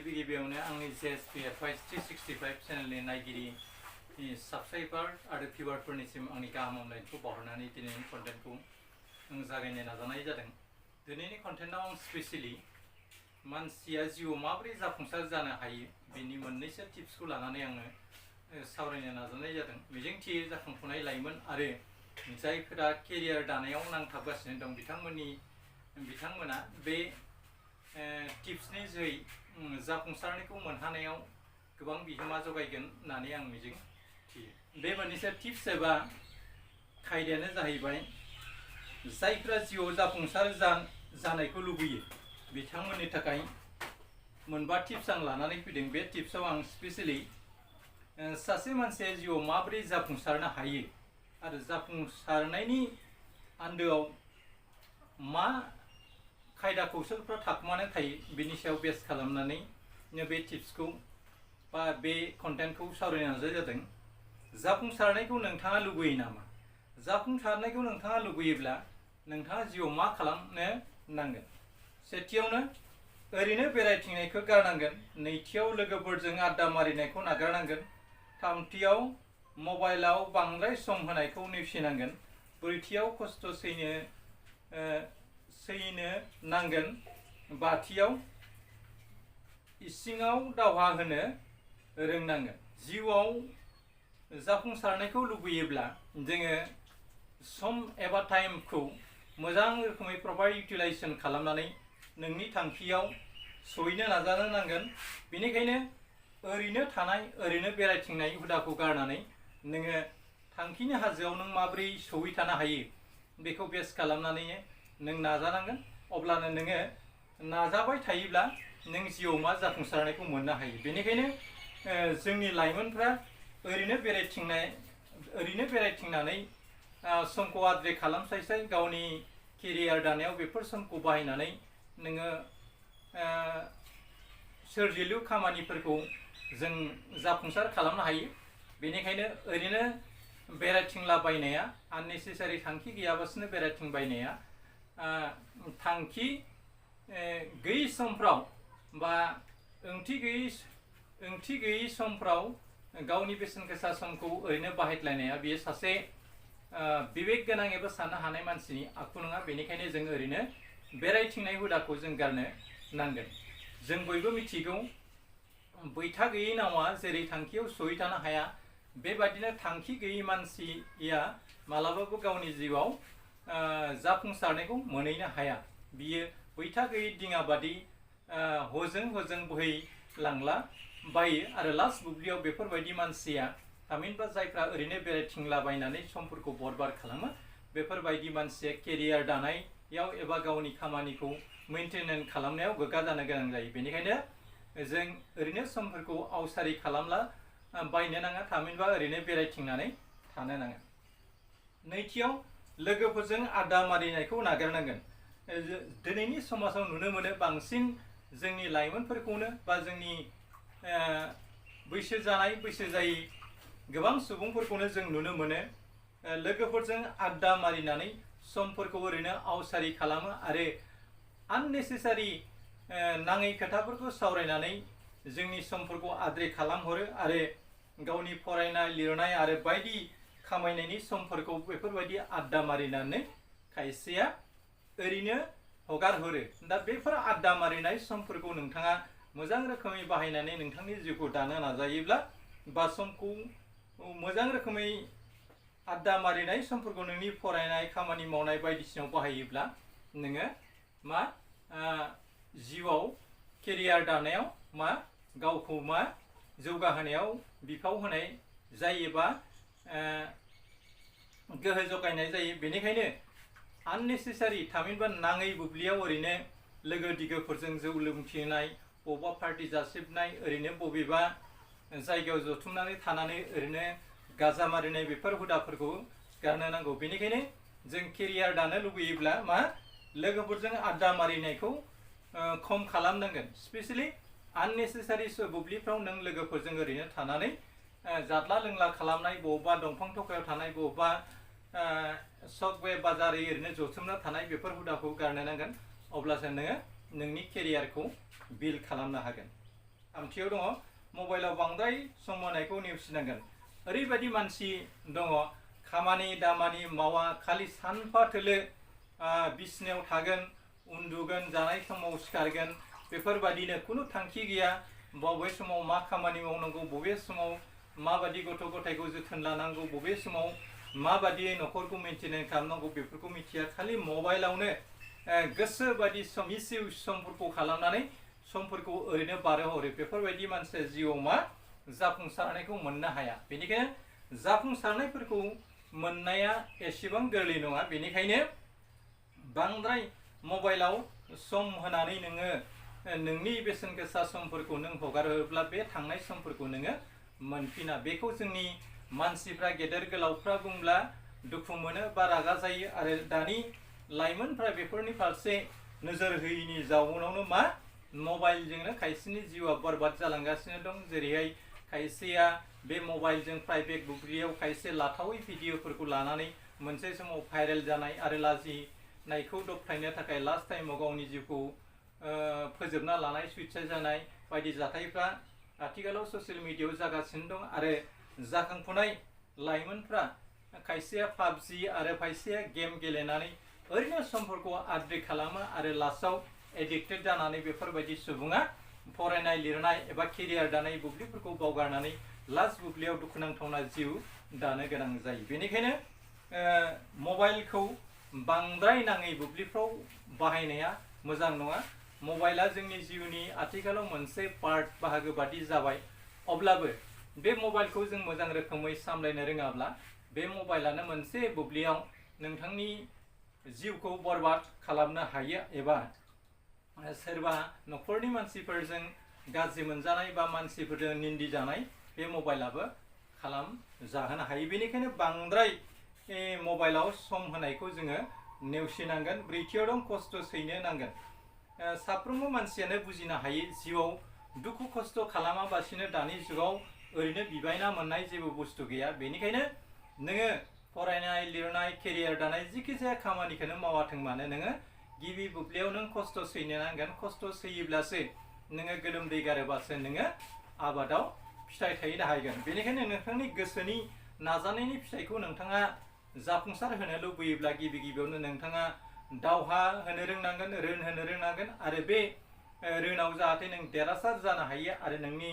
गिबियावनो आंनि JSP Advice 365 चेनेलनि नायगिरि साबस्क्राइबार आरो भिउवारफोरनिसिम आंनि गाहाम हामलायनायखौ बावहरनानै दिनैनि कन्टेन्टखौ जागायनो नाजानाय जादों। दिनैनि कन्टेन्टआव आं स्पेसियेलि मानसिया जिउआव माबोरै जाफुंसार जानो हायो बेनि मोननैसो टिप्सखौ लानानै आङो सावरायनो नाजानाय जादों। मिजिंथियो जाखांफुनाय लाइमोन आरो जायफोरा केरियार दानायाव नांथाबगासिनो दं बिथांमोना बे टिप्सनि जोहै जाफुंसारनायखौ मोनहानायाव गोबां बिहोमा जगायगोन होननानै आं मिजिंथियो। बे मोननैसो टिप्स एबा खायदायानो जाहैबाय जायफोरा जिउआव जाफुंसार जानायखौ लुबैयो बिथांमोननि थाखाय मोनबा टिप्स आं लानानै फैदों। बे टिप्सआव आं स्पेसियेलि सासे मानसिया जिउआव माबोरै जाफुंसारनो हायो आरो जाफुंसारनायनि आन्दोआव मा खायदा कौशलफ्रा थाखुमानानै थायो बेनि सायाव बेस खालामनानै बे टिप्सखौ बा बे कन्टेन्टखौ सावरायनो नाजानाय जादों। जाफुंसारनायखौ नोंथाङा लुबैयो नामा? जाफुंसारनायखौ नोंथाङा लुबैयोब्ला नोंथाङा जिउआव मा खालामनो नांगोन? सेथियावनो ओरैनो बेरायथिंनायखौ गारनांगोन। नैथियाव लोगोफोरजों आड्डा मारिनायखौ नागारनांगोन। थामथियाव मबाइलाव बांद्राय सम होनायखौ नेवसिनांगोन। ब्रैथियाव खस्थ' सैनो नांगोन। बाथियाव इसिङाव दावहा होनो रोंनांगोन। जिउआव जाफुंसारनायखौ लुबैयोब्ला जोङो सम एबा टाइमखौ मोजां रोखोमै प्रपार इउटिलाइजेसन खालामनानै नोंनि थांखियाव सहैनो नाजानो नांगोन। बेनिखायनो ओरैनो थानाय ओरैनो बेरायथिंनाय हुदाखौ गारनानै नोङो थांखिनि हाजोआव नों माबोरै सहैथानो हायो बेखौ बेस खालामनानै नों नाजानांगोन। अब्लानो नोङो नाजाबाय थायोब्ला नों जिउआव मा जाफुंसारनायखौ मोननो हायो। बेनिखायनो जोंनि लाइमोनफ्रा ओरैनो बेरायथिंनानै समखौ आद्रि खालामस्लायस्लाय गावनि केरियार दानायाव बेफोर समखौ बाहायनानै नोङो सोरजिलु खामानिफोरखौ जों जाफुंसार खालामनो हायो। बेनिखायनो ओरैनो बेरायथिंलाबायनाया आननेसेसारि थांखि गैयाबासिनो बेरायथिंबायनाया थांखि गैयि समफ्राव बा ओंथि गैयि समफ्राव गावनि बेसेन गोसा समखौ ओरैनो बाहायलायनाया बेयो सासे बिबेक गोनां एबा साननो हानाय मानसिनि आखु नङा। बेनिखायनो जों ओरैनो बेरायथिंनाय हुदाखौ जों गारनो नांगोन। जों बयबो मिथिगौ बैथा गैयै नावा जेरै थांखियाव सहैथानो हाया बेबादिनो थांखि गैयै मानसिया मालाबाबो गावनि जिउआव जाफुंसारनायखौ मोनहैनो हाया। बियो बैथा गैयै दिङा बादि हजों बोहैलांला बायो आरो लास्ट बुब्लियाव बेफोरबायदि मानसिया थामहिनबा जायफ्रा ओरैनो बेरायथिंलाबायनानै समफोरखौ बरबाद खालामो बेफोरबायदि मानसिया केरियार दानायाव एबा गावनि खामानिखौ मेनटेन खालामनायाव गोग्गा जानो गोनां जायो। बेनिखायनो जों ओरैनो समफोरखौ आवसारि खालामला बायनो नाङा। थामहिनबा ओरैनो बेरायथिंनानै थानो नाङा। नैथियाव लोगोफोरजों आड्डा मारिनायखौ नागारनांगोन। दिनैनि समाजाव नुनो मोनो बांसिन जोंनि लाइमोनफोरखौनो बा जोंनि बैसो जानाय बैसो जायै गोबां सुबुंफोरखौनो जों नुनो मोनो लोगोफोरजों आड्डा मारिनानै समफोरखौ ओरैनो आवसारि खालामो आरो आननेसेसारि नाङै खोथाफोरखौ सावरायनानै जोंनि समफोरखौ आद्रि खालामहरो आरो गावनि फरायनाय लिरनाय आरो बायदि खामायनायनि समफोरखौ बेफोरबायदि आड्डा मारिनानै खायसेया ओरैनो हगारहरो। दा बेफोर आड्डा मारिनाय समफोरखौ नोंथाङा मोजां रोखोमै बाहायनानै नोंथांनि जिउखौ दानो नाजायोब्ला बा समखौ मोजां रोखोमै आड्डा मारिनाय समफोरखौ नोंनि फरायनाय खामानि मावनाय बायदिसिनायाव बाहायोब्ला नोङो मा जिउआव केरियार दानायाव गावखौ जौगाहोनायाव बिफाव होनाय जायोबा गोहो जगायनाय जायो। बेनिखायनो आननेसेसारि थामहिनबा नाङै बुब्लियाव ओरैनो लोगो दिगोफोरजों जौ लोंथिनाय बबेबा पार्टि जासिबनाय ओरैनो बबेबा जायगायाव जथुमनानै थानानै ओरैनो गाजा मारिनाय बेफोर हुदाफोरखौ गारनो नांगौ। बेनिखायनो जों केरियार दानो लुबैयोब्ला लोगोफोरजों आड्डा मारिनायखौ खम खालामनांगन। स्पेसियेलि आननेसेसारि बुब्लिफ्राव नों लोगोफोरजों ओरैनो थानानै जाद्ला लोंला खालामनाय बबेबा दंफां थखायाव थानाय बबेबा सक वे बाजार ओरैनो जथुमना थानाय बेफोर हुदाखौ गारनो नांगोन। अब्लासो नोङो नोंनि केरियारखौ बिल्ड खालामनो हागोन। थामथियाव दङ मबाइलाव बांद्राय सम होनायखौ नेवसिनांगोन। ओरैबायदि मानसि दङ खामानि दामानि मावा, खालि सानफा थोलो बिसिनायाव थागोन, उन्दुगोन, जानाय समाव सिखारगोन, बेफोरबायदिनो खुनु थांखि गैया। बबे समाव मा खामानि मावनांगौ, बबे समाव माबायदि गथ' गथायखौ जोथोन लानांगौ, बबे समाव माबायदियै न'खरखौ मेनटेन खालामनांगौ बेफोरखौ मिथिया। खालि मबाइलावनो गोसो बायदि समफोरखौ खालामनानै समफोरखौ ओरैनो बारहोहरो। बेफोरबायदि मानसिया जिउआव मा जाफुंसारनायखौ मोननो हाया। बेनिखायनो जाफुंसारनायफोरखौ मोननाया एसेबां गोरलै नङा। बेनिखायनो बांद्राय मबाइलाव सम होनानै नोङो नोंनि बेसेन गोसा समफोरखौ नों हगारोब्ला बे थांनाय समफोरखौ नोङो मोनफिना। बेखौ जोंनि मानसिफ्रा गेदेर गोलावफ्रा बुंब्ला दुखु मोनो बा रागा जायो। आरो दानि लाइमोनफ्रा बेफोरनि फारसे नोजोर होयैनि जाउनावनो मा मबाइलजोंनो खायसेनि जिउआ बरबाद जालांगासिनो दं। जेरैहाय खायसेया बे मबाइलजों प्राइभेट बुब्लियाव खायसे लाथावै भिडिअफोरखौ लानानै मोनसे समाव भाइरेल जानाय आरो लाजिनायखौ दबथायनो थाखाय लास्ट टाइमाव गावनि जिउखौ फोजोबना लानाय, सुइसाइड जानाय बायदि जाथायफ्रा आथिखालाव ससियेल मिडियायाव जागासिनो दं। आरो जाखांफुनाय लाइमोनफ्रा खायसेया पाबजि आरो खायसेया गेम गेलेनानै ओरैनो समफोरखौ आद्रि खालामो आरो लास्टआव एडिक्टेड जानानै बेफोरबायदि सुबुङा फरायनाय लिरनाय एबा केरियार दानाय बुब्लिफोरखौ बावगारनानै लास्ट बुब्लियाव दुखुनांथावना जिउ दानो गोनां जायो। बेनिखायनो मबाइलखौ बांद्राय नाङै बुब्लिफ्राव बाहायनाया मोजां नङा। मबाइला जोंनि जिउनि आथिखालाव मोनसे पार्ट बाहागो बादि जाबाय। अब्लाबो बे मबाइलखौ जों मोजां रोखोमै सामलायनो रोङाब्ला बे मबाइलानो मोनसे बुब्लियाव नोंथांनि जिउखौ बरबाद खालामनो हायो एबा सोरबा न'खरनि मानसिफोरजों गाज्रि मोनजानाय बा मानसिफोरजों निन्दि जानाय बे मबाइलाबो खालामजाहोनो हायो। बेनिखायनो बांद्राय मबाइलाव सम होनायखौ जोङो नेवसिनांगोन। ब्रैथियाव दं खस्थ' सैनो नांगोन। साफ्रोमबो मानसियानो बुजिनो हायो जिउआव दुखु खस्थ' खालामाबासिनो दानि जुगाव ओरैनो बिबायना मोननाय जेबो बुस्थु गैया। बेनिखायनो नोङो फरायनाय लिरनाय केरियार दानाय जिखि जाया खामानिखौनो मावाथों मानो नोङो गिबि बुब्लियाव नों खस्थ' सैनो नांगोन। खस्थ' सैयोब्लासो नोङो गोलोमदै गारोबासो नोङो आबादाव फिथाइ थायनो हागोन। बेनिखायनो नोंथांनि गोसोनि नाजानायनि फिथाइखौ नोंथाङा जाफुंसार होनो लुबैयोब्ला गिबियावनो नोंथाङा दावहा होनो रोंनांगोन, रोन होनो रोंनांगोन। आरो बे रोनाव जाहाथे नों देरहासार जानो हायो आरो नोंनि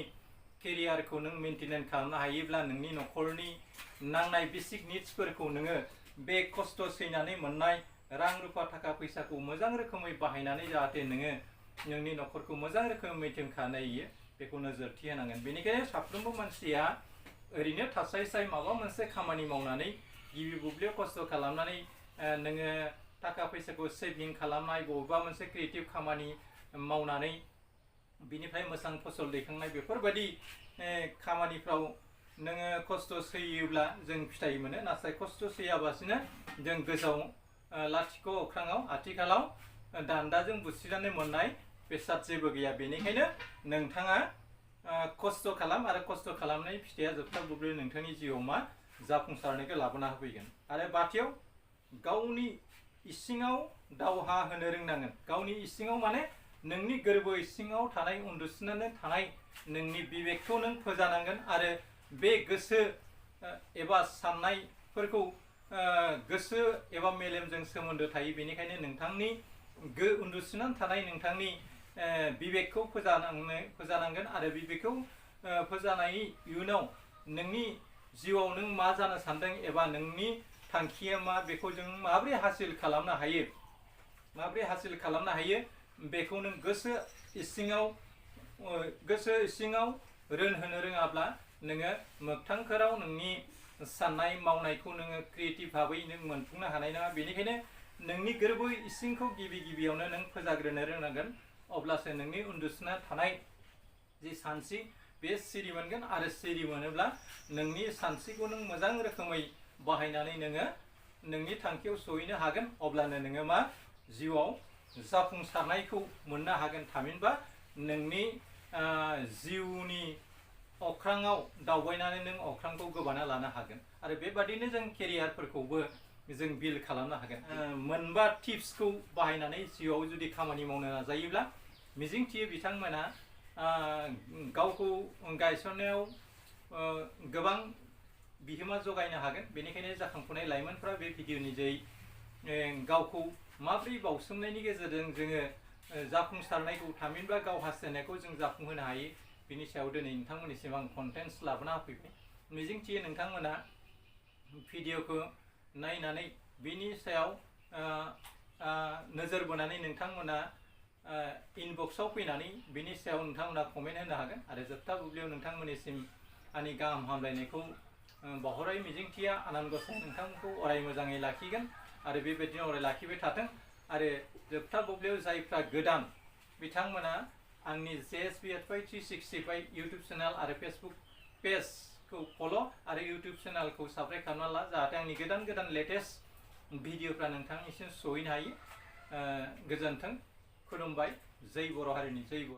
केरियारखौ नों मेनटेन खालामनो हायोब्ला नोंनि न'खरनि नांनाय बेसिक निड्सफोरखौ नोङो बे खस्थ' सैनानै मोननाय रां रुफा थाखा फैसाखौ मोजां रोखोमै बाहायनानै जाहाथे नोङो नोंनि न'खरखौ मोजां रोखोमै मेनटेन खालामनो हायो बेखौ नोजोरथि होनांगोन। बेनिखायनो साफ्रोमबो मानसिया ओरैनो थास्लायस्लाय माबा मोनसे खामानि मावनानै गिबि बुब्लियाव खस्थ' खालामनानै नोङो थाखा फैसाखौ सेभिं खालामनाय, बबेबा मोनसे क्रिएटिभ खामानि मावनानै बिनिफ्राय मोजां फसल दैखांनाय बेफोरबायदि खामानिफ्राव नोङो खस्थ' सैयोब्ला जों फिथाइ मोनो। नाथाय खस्थ' सैयाबासिनो जों गोजौआव लाथिख' अख्राङाव आथिखालाव दान्दाजों बुस्रिनानै मोननाय बेसाद जेबो गैया। बेनिखायनो नोंथाङा खस्थ' खालाम आरो खस्थ' खालामनाय फिथाइया जोबथा बुब्लियाव नोंथांनि जिउआव मा जाफुंसारनायखौ लाबोना होफैगोन। आरो बाथियाव गावनि इसिङाव दावहा होनो रोंनांगोन। गावनि इसिङाव माने नोंनि गोरबो इसिङाव थानाय उन्दुसिनानै थानाय नोंनि बिबेकखौ नों फोजानांगोन। आरो बे गोसो एबा साननायफोरखौ गोसो एबा मेलेमजों सोमोन्दो थायो। बेनिखायनो नोंथांनि उन्दुसिनानै थानाय नोंथांनि बिबेकखौ फोजानांगोन। आरो बिबेकखौ फोजानायनि इयुनाव नोंनि जिउआव नों मा जानो सानदों एबा नोंनि थांखिया मा बेखौ जों माबोरै हासिल खालामनो हायो बेखौ नों गोसो इसिङाव रोन होनो रोङाब्ला नोङो मोगथांफोराव नोंनि साननाय मावनायखौ नोङो क्रिएटिभ भाबै नों मोनफुंनो हानाय नङा। बेनिखायनो नोंनि गोरबो इसिंखौ गिबियावनो नों फोजाग्रोनो रोंनांगोन। अब्लासो नोंनि उन्दुसिना थानाय जि सानस्रि बे सिरि मोनगोन। आरो सिरि मोनोब्ला नोंनि सानस्रिखौ नों मोजां रोखोमै बाहायनानै नोङो नोंनि थांखियाव सहैनो हागोन। अब्लानो नोङो मा जिउआव जाफुंसारनायखौ मोननो हागोन। थामहिनबा नोंनि जिउनि अख्राङाव दावबायनानै नों अख्रांखौ गोबाना लानो हागोन। आरो बेबादिनो जों केरियारफोरखौबो जों बिल्ड खालामनो हागोन। मोनबा टिप्सखौ बाहायनानै जिउआव जुदि खामानि मावनो नाजायोब्ला मिजिंथियो बिथांमोना गावखौ गायसननायाव गोबां बिहोमा जगायनो हागोन। बेनिखायनो जाखांफुनाय लाइमोनफ्रा बे भिडिअनि जै गावखौ माब्रै बावसोमनायनि गेजेरजों जोङो जाफुंसारनायखौ थामहिनबा गाव हास्थायनायखौ जों जाफुंहोनो हायो, बिनि सायाव दिनै नोंथांमोननिसिम आं कन्टेन्ट्स लाबोना होफैबाय। मिजिंथियो नोंथांमोना भिडिअखौ नायनानै बिनि सायाव नोजोर बोनानै नोंथांमोना इनबक्सआव फैनानै बिनि सायाव नोंथांमोना कमेन्ट होनो हागोन। आरो जोबथा बुब्लियाव नोंथांमोननिसिम आंनि गाहाम हामलायनायखौ बावहरनाय मिजिंथिया आनान गसाइया नोंथांमोनखौ अराय मोजाङै लाखिगोन आरो बेबायदिनो अराय लाखिबाय थाथों। आरो जोबथा बुब्लियाव जायफ्रा गोदान बिथांमोना आंनि JSB85 इउटुब चेनेल आरो फेसबुक पेजखौ फल' आरो इउटुब चेनेलखौ साबस्क्राइब खालामना ला, जाहाथे आंनि गोदान गोदान लेटेस्ट भिडिअफ्रा नोंथांनिसिम सहैनो हायो। गोजोन्थों, खुलुमबाय, जै बर' हारिनि जै बर'।